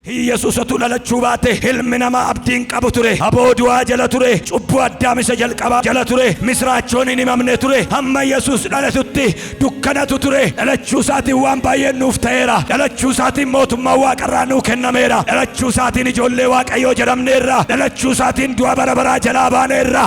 Iyyasuus otuu dhalachuu baate ilmi namaa abdii hin qabu ture. Aboo du'aa jala ture. Cubbuu Addaam isa jalqabaa jala ture. Misiraachoon hin himamne ture. Hamma Iyyasuus dhalatutti dukkanatu ture. Dhalachuu isaatiin waan baay'een nuuf ta'eera. Dhalachuu isaatiin mootummaan waaqarraa nuu kennameera. Dhalachuu isaatiin ijoollee Waaqayyoo jedhamneerra. Dhalachuu isaatiin du'a bara baraa jalaa baaneerra.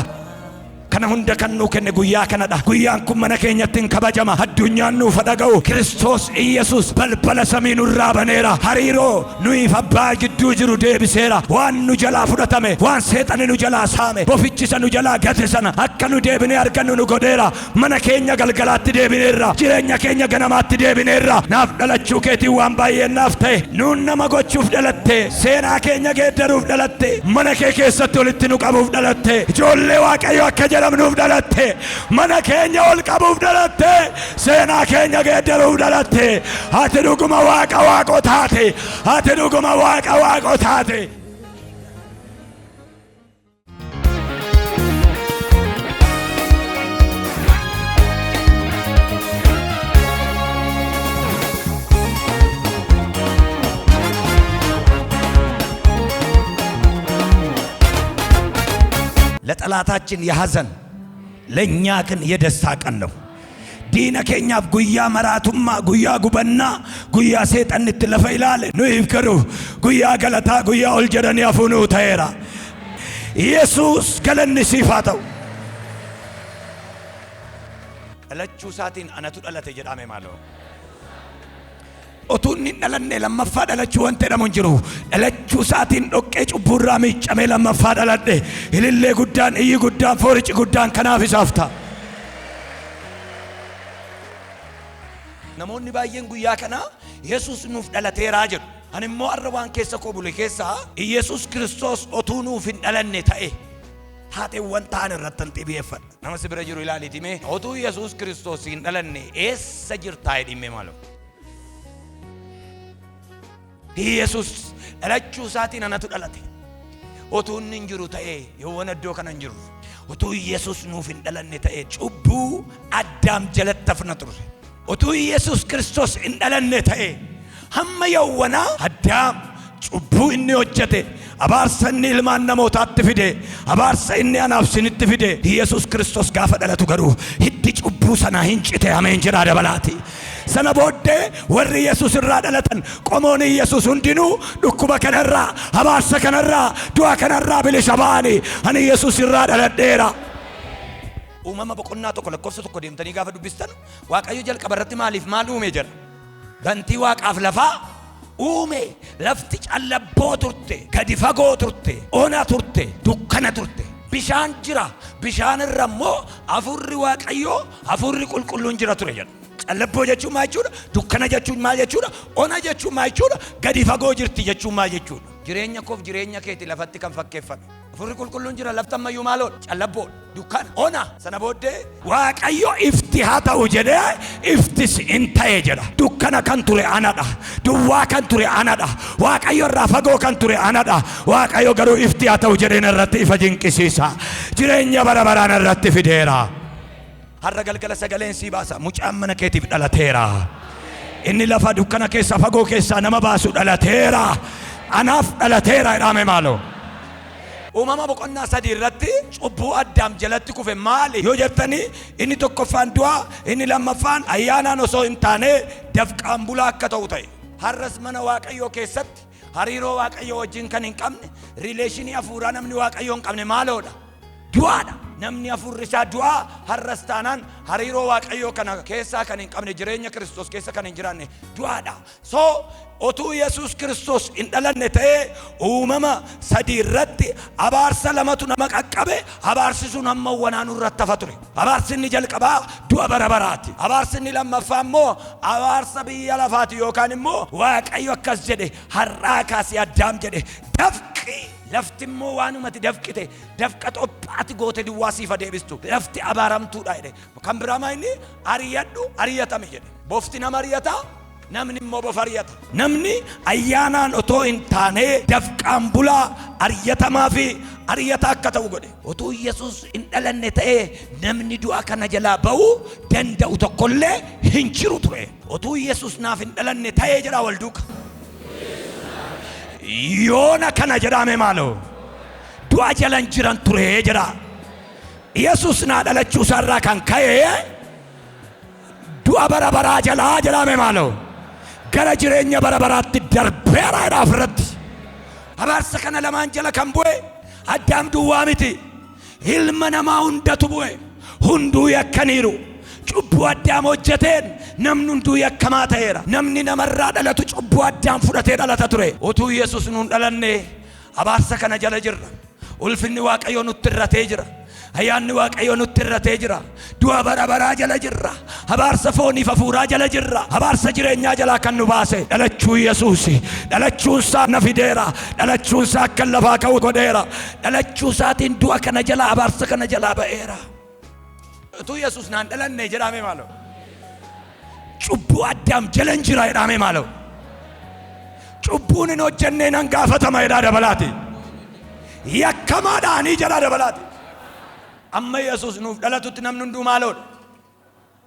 Kana hunda kan nuu kenne guyyaa kanadha. Guyyaan kun mana keenyatti in kabajama. Addunyaan nuuf ha dhaga'u. Kiristoos Iyyasuus balbala samii nurraa baneera. Hariiroo nuyiif Abbaa gidduu jiru deebiseera. Waan nu jalaa fudhatame, waan seexanni nu jalaa saame, bofichi isa nu jalaa gate sana akka nu deebinee argannu nu godheera. Mana keenya galgalaatti deebineerra. Jireenya keenya ganamaatti deebineerra. Naaf dhalachuu keetiin waan baay'een naaf ta'e. Nuun nama gochuuf dhalatte. Seenaa keenya geeddaruuf dhalatte. Mana kee keessatti walitti nu qabuuf dhalatte. Ijoollee Waaqayyoo akka jedhamnuuf dhalatte. Mana keenya ol qabuuf dhalatte. Seenaa keenya geeddaruuf dhalatte. Ati dhuguma Waaqa waaqotaati. Ati dhuguma Waaqa waaqotaati. ለጠላታችን የሐዘን ለእኛ ግን የደስታ ቀን ነው። Diina keenyaaf guyyaa maraatummaa, guyyaa gubannaa, guyyaa seexanni itti lafa ilaale. Nuyiif garuu guyyaa galataa, guyyaa ol jedhanii hafuu nuu ta'eera. Yesuus galanni siif haa ta'u. Dhalachuu isaatiin anatu dhalate jedhame maaloo. Otuu inni hin dhalanne lammaffaa dhalachuu wanti jedhamu hin jiru. Dhalachuu isaatiin dhoqqee cubbuurraa miiccamee lammaffaa dhaladhe. Ilillee guddaan, iyyi guddaan, foorici guddaan kanaaf isaaf ta'a. Namoonni baay'een guyyaa kana Yesuus nuuf dhalateeraa jedhu. Ani immoo har'a waan keessa koo bule keessaa Yesuus Kiristoos otuu nuuf hin dhalanne ta'e taateewwan ta'an irrattan xiyyeeffadha. Nama si bira jiru ilaaliiti mee otuu Yesuus Kiristoos hin dhalanne eessa jirtaa jedhii mee maaloo. Yesuus dhalachuu isaatiin anatu dhalate. Otuu inni hin jiru ta'ee yoowwan iddoo kana hin jirru. Otuu Yesuus nuuf hin dhalanne ta'ee cubbuu Addaam jalatti hafna turre. Otuu Yesuus Kiristoos hin dhalanne ta'ee hamma yawwanaa Addaam cubbuu inni hojjete, abaarsa inni ilmaan namootaatti fide, abaarsa inni anaaf sinitti fide, Yesuus Kiristoos gaafa dhalatu garuu hiddi cubbuu sanaa hin cite. Ameen jedhaa dabalaati. Sana booddee warri Yesuus irraa dhalatan qomoon Yesuus hundinuu dhukkuba kanarraa, abaarsa kanarraa, du'a kanarraa bilisa ba'ani. Ani Yesuus irraa dhaladheera. Uumama boqonnaa 1 lakkoofsa 1 deemtanii gaafa dubbistan Waaqayyo jalqaba irratti maaliif maal uume jedha. Bantii waaqaaf lafaa uume. Lafti callabboo turte, gadi fagoo turte, ona turte, dukkana turte. Bishaan jira, bishaan irra immoo hafuurri Waaqayyoo, hafuurri qulqulluun jira ture jedha. Callabboo jechuun maal jechuudha? Dukkana jechuun maal jechuudha? Ona jechuun maal jechuudha? Gadi fagoo jirti jechuun maal jechuudha? Jireenya koof jireenya keeti lafatti kan fakkeeffame. Hafuurri qulqulluun jira, lafti ammayyuu maaloodha? Callabboodha. Dukkana. Ona. Sana booddee Waaqayyo ifti haa ta'u jedhee iftis in ta'e jedha. Dukkana kan ture anadha. Duwwaa kan ture anadha. Waaqayyo irraa fagoo kan ture anadha. Waaqayyo garuu ifti haa ta'u jedhee narratti ifa jinqisiisa. Jireenya bara baraa narratti fideera. Har'a galgala sagaleen sii baasa. Mucaan mana keetiif dhalateera. Inni lafa dukkana keessaa fagoo keessaa nama baasu dhalateera. Anaaf dhalateera jedhaame maaloo. Uumama boqonnaa 3 irratti cubbuu Addaam jalatti kufe maali yoo jettanii inni tokkoffaan du'a, inni lammaffaan ayyaanaan osoo hin taane dafqaan bulaa akka ta'u ta'e. Har'as mana Waaqayyoo keessatti hariiroo Waaqayyoo wajjin kan hin qabne, riileeshinii hafuuraa namni Waaqayyoo hin qabne maaloodha? Du'aadha. Namni hafuurri isaa du'aa har'as taanaan hariiroo Waaqayyoo kana keessaa kan hin qabne, jireenya Kiristoos keessa kan hin jiraanne du'aadha. So otuu Yesuus Kiristoos hin dhalanne ta'ee uumama 3 irratti abaarsa lamatu nama qaqqabe, abaarsi sun hamma wanaa nurratti hafa ture. Abaarsi inni jalqabaa du'a bara baraati. Abaarsi inni lammaffaa immoo abaarsa biyya lafaati yookaan immoo Waaqayyo akkas jedhe har'aa kaasee Addaam jedhe dafqi lafti immoo waanuma ati dafqite dafqa xophaa ati goote duwwaa siif ha deebistu lafti abaaramtuudha jedhe. Kan biraa maa inni ari'adhu ari'atami jedhe. Bofti nama ari'ata namni immoo bofa ari'ata. Namni ayyaanaan otoo hin taanee dafqaan bulaa ari'atamaa fi ari'ataa akka ta'u godhe. Otuu Yesuus hin dhalanne ta'ee namni du'a kana jalaa ba'uu danda'u tokkollee hin jiru ture. Otuu Yesuus naaf hin dhalanne ta'ee jedhaa wal duuka. Yoona kana jedhame maaloo du'a jalan jiran ture jedha. Yesus naa dhalachuu isaarraa kan ka'e du'a bara baraa jalaa jedhame maaloo gara jireenya bara baraatti darbeera jedha ofirratti. Abaarsa kana lamaan jala kan bu'e Addaam duwwaa miti. Ilma namaa hundatu bu'e. Hunduu yakkaniiru. Cubbuu Addaam hojjeteen namni hunduu yakkamaa ta'eera. Namni namarraa dhalatu cubbuu Addaam fudhatee dhalata ture. Utuu Yesus nuun dhalanne abaarsa kana jala jirra. Ulfinni Waaqayyoo nutti irratee jira. Ayyaanni Waaqayyoo nutti irratee jira. Du'a bara baraa jala jirra. Abaarsa fooniif hafuuraa jala jirra. Abaarsa jireenyaa jalaa kan nu baase dhalachuu Yesuusi. Dhalachuun isaa na fideera. Dhalachuun isaa akka lafaa ka'u godheera. Dhalachuu isaatiin du'a kana jalaa, abaarsa kana jalaa ba'eera. Utuu Yesuus naan dhalanne jedhame maaloo. Cubbuu Addaam jalan jira jedhame maaloo. Cubbuun hin hojjennee nan gaafatama jedhaa dabalaati. Yakkamaadhaanii jedhaa dabalaati. Amma Yesuus nuuf dhalatutti namni hunduu maaloodha?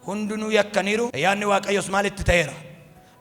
Hundinuu yakkaniiru. Ayyaanni Waaqayyoos maalitti ta'eera?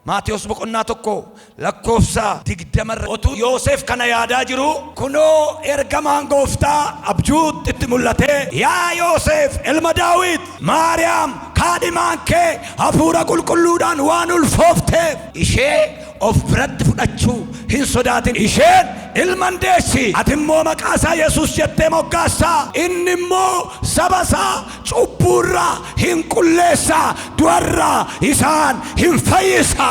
Maatewos boqonnaa 1 lakkoofsa 20 irra otuu Yoosef kana yaadaa jiruu, kunoo ergamaan Gooftaa abjuutti itti mul'atee, Yaa Yoosef ilma Daawit, Maariyaam kaadhimaan kee Hafuura Qulqulluudhaan waan ulfoofteef, ishee of biratti fudhachuu hin sodaatin, isheen ilma in deessi, ati immoo maqaa isaa Yesuus jettee moggaasta, inni immoo saba isaa cubbuu irraa hin qulleessa, du'a irraa isaan hin fayyisa.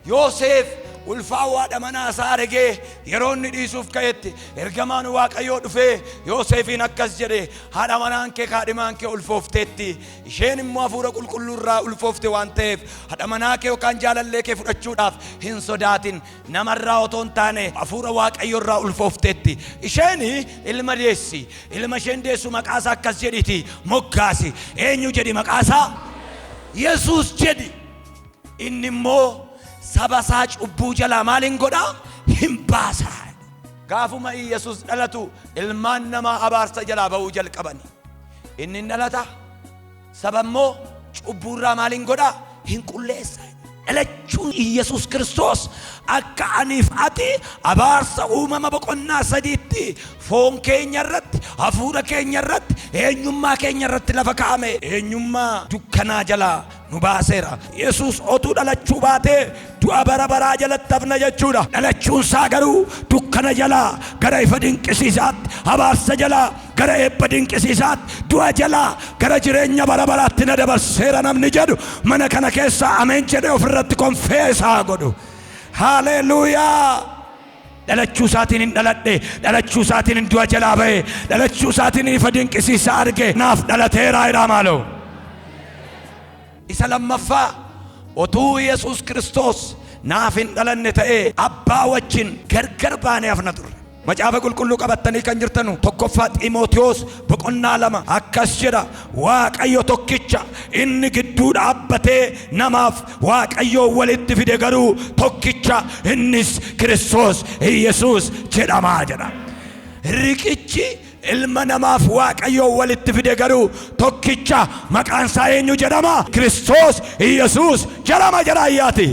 Yoseef ulfaa'uu haadha manaa isaa argee yeroo inni dhiisuuf ka'etti ergamaan Waaqayyoo dhufee Yoosefiin akkas jedhe, haadha manaan kee kaadhimaan kee ulfoofteetti, isheen immoo hafuura qulqulluu irraa ulfoofte waan ta'eef haadha manaa kee yookaan jaalallee kee fudhachuudhaaf hin sodaatin. Namarraa otoo hin taane hafuura Waaqayyoo irraa ulfoofteetti. Isheen ilma deessi. Ilma isheen deessu maqaa isaa akkas jedhiiti moggaasi. Eenyu jedhi maqaa isaa? Yesuus jedhi. Inni immoo saba isaa cubbuu jalaa maal hin godhaa? Hin baasa. Gaafuma Iyyasuus dhalatu ilmaan namaa abaarsa jalaa ba'uu jalqabani. Inni hin dhalata, saba immoo cubbuu irraa maal hin godhaa? Hin qulleessa. Dhalachuun Iyyasuus Kiristoos akka aniif ati abaarsa uumama boqonnaa 3tti foon keenya irratti, hafuura keenya irratti, eenyummaa keenya irratti lafa kaa'ame eenyummaa dukkanaa jalaa nu baaseera. Yesuus otuu dhalachuu baatee du'a bara baraa jalatti hafna jechuudha. Dhalachuun isaa garuu dukkana jalaa gara ifa dinqisiisaatti, abaarsa jalaa gara eebba dinqisiisaatti, du'a jalaa gara jireenya bara baraatti na dabarseera namni jedhu mana kana keessa ameen jedhee ofirratti konfeesaa godhu. Haaleluuyaa! Dhalachuu isaatiin hin dhaladhe, dhalachuu isaatiin hin du'a jalaa ba'e, dhalachuu isaatiin ifa dinqisiisaa arge, naaf dhalateera jedhaa maaloo. Isa lammaffaa, otuu Yesuus Kiristoos naaf hin dhalanne ta'ee abbaa wajjin gargar baanee hafna turre. Macaafa Qulqulluu qabattanii kan jirtanu 1ffaa Xiimotewos boqonnaa 2 akkas jedha, Waaqayyo tokkicha, inni gidduu dhaabbatee namaaf Waaqayyoon walitti fide garuu tokkicha, innis Kiristoos Iyyasuus jedhama jedha. Riqichi ilma namaaf Waaqayyoon walitti fide garuu tokkicha, maqaan isaa eenyu jedhama? Kiristoos Iyyasuus jedhama jedha ayyaati.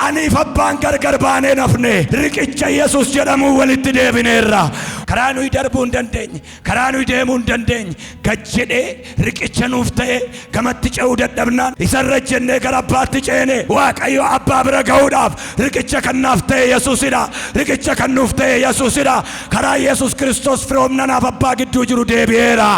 Aniif abbaan gargar baanee nafne, riqicha Yesus jedhamuun walitti deebineerra. Karaa nuyi darbuu hin dandeenye, karaa nuyi deemuu hin dandeenye, gad jedhee riqicha nuuf ta'e gamatti ce'uu dadhabnaan isarra jennee gara abbaatti ceene. Waaqayyo abbaa bira ga'uudhaaf riqicha kan naaf ta'e Yesuusidha. Riqicha kan nuuf ta'e Yesuusidha. Karaa Yesus Kiristoos firoomna naaf abbaa gidduu jiru deebi'eera.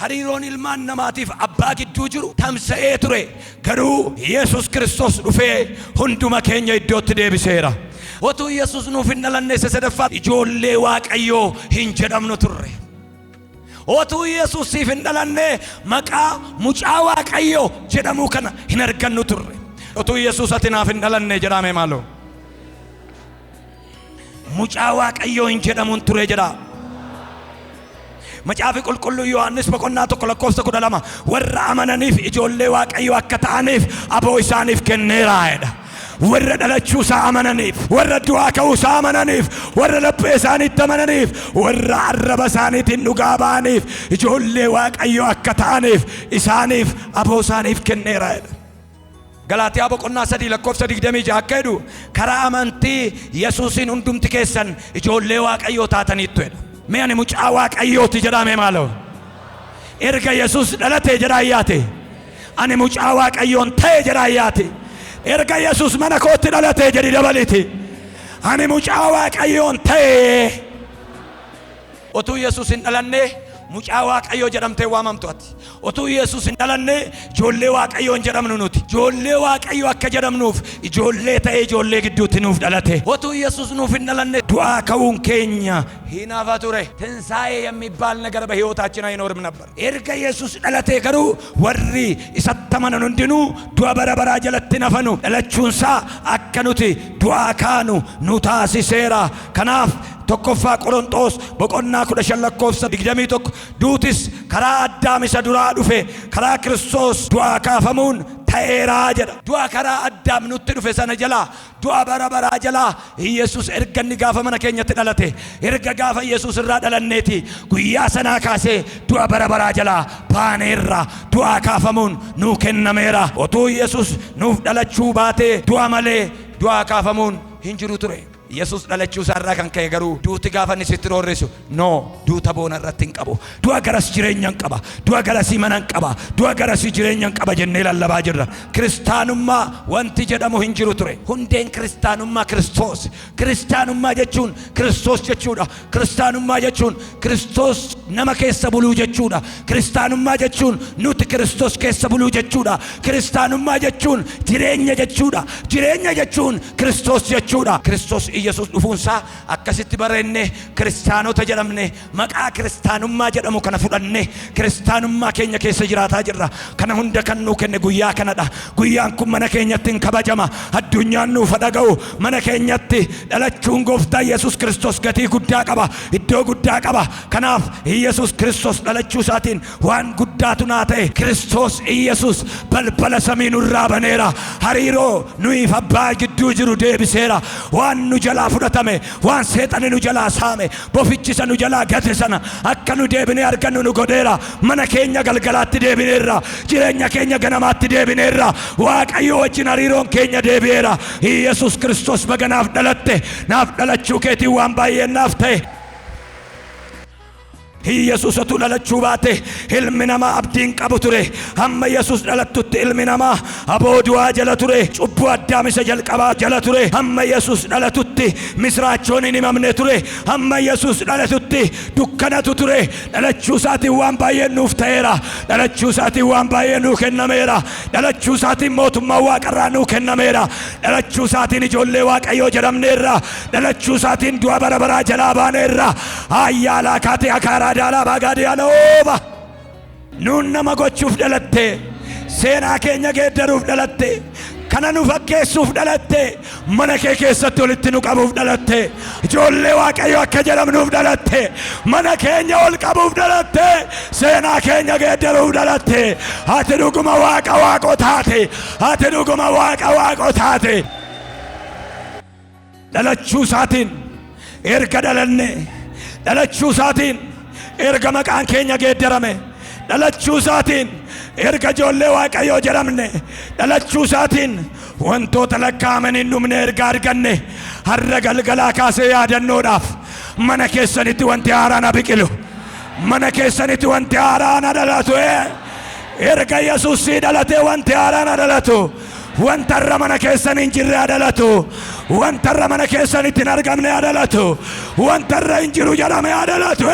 Hariiroon ilmaan namaatiif abbaa gidduu jiru tamsa'ee ture. Garuu Yesus Kiristoos dhufee hunduma keenya iddootti deebiseera. Otuu Yesus nuuf hin dhalanne isa sadaffaa ijoollee Waaqayyoo hin jedhamnu turre. Otuu Yesus siif hin dhalanne maqaa mucaa Waaqayyoo jedhamuu kana hin argannu turre. Otuu Yesus ati naaf hin dhalanne jedhaame maaloo. Mucaa Waaqayyoo hin jedhamuun ture jedha. Macaafi Qulqulluu Yohaannis boqonnaa 1 lakkoofsa 12 warra amananiif ijoollee Waaqayyoo akka ta'aniif aboo isaaniif kenneera jedha. Warra dhalachuu isaa amananiif, warra du'aa ka'uu isaa amananiif, warra laphee isaaniitti amananiif, warra arraba isaaniitiin dhugaa ba'aniif ijoollee Waaqayyoo akka ta'aniif isaaniif aboo isaaniif kenneera jedha. Galaatiyaa boqonnaa 3 lakkoofsa 26 akka jedhu, karaa amantii Yesuusiin hundumti keessan ijoollee Waaqayyoo taataniittu jedha. Mee ani mucaa Waaqayyooti jedhaa maaloo. Erga Yesuus dhalate jedhaa yaate. Ani mucaa Waaqayyoon ta'e jedhaa yaate. Erga Yesuus mana kootti dhalate jedhi dabaliti. Ani mucaa Waaqayyoon ta'e. Otuu Yesuus hin dhalanne mucaa Waaqayyoo jedhamtee waamamtu ati. Otuu Yesuus hin dhalanne ijoollee Waaqayyoo hin jedhamnu nuti. Ijoollee Waaqayyoo akka jedhamnuuf ijoollee ta'ee ijoollee gidduutti nuuf dhalate. Otuu Yesuus nuuf hin dhalanne du'aa ka'uun keenya hin hafa ture. ትንሣኤ የሚባል ነገር በሕይወታችን አይኖርም ነበር። Erga Yesuus dhalate garuu warri isatti amanan hundinuu du'a bara baraa jalatti hin hafanu. Dhalachuunsaa akka nuti du'aa kaanu nu taasiseera. Kanaaf 1ffaa Qoronxoos boqonnaa 15 lakkoofsa 21, duutis karaa Addaam isa duraa dhufe, karaa Kiristoos du'aa kaafamuun ta'eeraa jedha. Du'a karaa Addaam nutti dhufe sana jalaa, du'a bara baraa jalaa, Yesuus erga inni gaafa mana keenyatti dhalate, erga gaafa Yesuus irraa dhalanneeti, guyyaa sanaa kaasee du'a bara baraa jalaa baaneerra, du'aa kaafamuun nuu kennameera. Otuu Yesuus nuuf dhalachuu baatee du'a malee du'aa kaafamuun hin jiru ture. Yesuus dhalachuu isaa irraa kan ka'e garuu duuti gaafa inni sitti roorrisu, no, duuta boona irratti hin qabu. Du'a garas jireenya hin qaba. Du'a garasii mana hin qaba. Du'a garasii jireenya hin qaba jennee lallabaa jirra. Kiristaanummaa wanti jedhamu hin jiru ture. Hundeen kiristaanummaa Kiristoos. Kiristaanummaa jechuun Kiristoos jechuudha. Kiristaanummaa jechuun Kiristoos nama keessa buluu jechuudha. Kiristaanummaa jechuun nuti Kiristoos keessa buluu jechuudha. Kiristaanummaa jechuun jireenya jechuudha. Jireenya jechuun Kiristoos jechuudha. Kiristoos Iyesuus dhufuunsaa akkasitti bareenne, kiristaanota jedhamne, maqaa kiristaanummaa jedhamu kana fudhanne kiristaanummaa keenya keessa jiraataa jirra. Kana hunda kan nuu kenne guyyaa kanadha. Guyyaan kun mana keenyatti hin kabajama. Addunyaan nuuf dhaga'u. Mana keenyatti dhalachuun Gooftaa Yesuus Kiristoos gatii guddaa qaba. Iddoo guddaa qaba. Kanaaf Iyesuus Kiristoos dhalachuu isaatiin waan guddaatu naa ta'e. Kiristoos Iyesuus balbala samii nurraa baneera. Hariiroo nuyiif abbaa gidduu jiru deebiseera. Waan nu jalaa fudhatame, waan seexanni nu jalaa saame, bofichisa nu jalaa gate sana akka nu deebinee argannu nu godheera. Mana keenya galgalaatti deebineerra. Jireenya keenya ganamaatti deebineerra. Waaqayyo wajjin hariiroon keenya deebi'eera. Iyesuus Kiristoos baga naaf dhalatte. Naaf dhalachuu keetiin waan baay'een naaf ta'e. Yesuus otuu dhalachuu baate ilmi namaa abdiin qabu ture. Hamma Yesuus dhalattutti ilmi namaa aboo du'aa jala ture. Cubbuu Addaam isa jalqabaa jala ture. Hamma Yesuus dhalatutti misraachoon hin himamne ture. Hamma Yesuus dhalatutti dukkanatu ture. Dhalachuu isaatiin waan baay'een nuuf ta'eera. Dhalachuu isaatiin waan baay'een nuu kennameera. Dhalachuu isaatiin mootummaa Waaqarraa nuu kennameera. Dhalachuu isaatiin ijoollee Waaqayyoo jedhamneerra. Dhalachuu isaatiin du'a bara baraa jalaa baaneerra. Ayyaalaa kaatee akaaraa daalaa baagaadiyaala ooba. Nuun nama gochuuf dhalatte. Seenaa keenya geeddaruuf dhalatte. Kana nu fakkeessuuf dhalatte. Mana kee keessatti walitti nu qabuuf dhalatte. Ijoollee Waaqayyo akka jedhamnuuf dhalatte. Mana keenya ol qabuuf dhalatte. Seenaa keenya geeddaruuf dhalatte. Ati dhuguma Waaqa waaqotaati. Ati dhuguma Waaqa waaqotaati. Dhalachuu isaatiin erga dhalanne, dhalachuu isaatiin erga maqaan keenya geeddarame, dhalachuu isaatiin erga ijoollee Waaqayyoo jedhamne, dhalachuu isaatiin wantoota lakkaa'aman hin dhumne erga arganne, har'a galgalaa kaasee yaadannoodhaaf mana keessanitti wanti haaraan haa biqilu. Mana keessanitti wanti haaraan haa dhalatu. Erga Yesuus sii dhalatee wanti haaraan haa dhalatu. Wanta irra mana keessan hin jirre haa dhalatu. Wanta irra mana keessanitti hin argamne haa dhalatu. Wanta irra hin jiru jedhame haa dhalatu.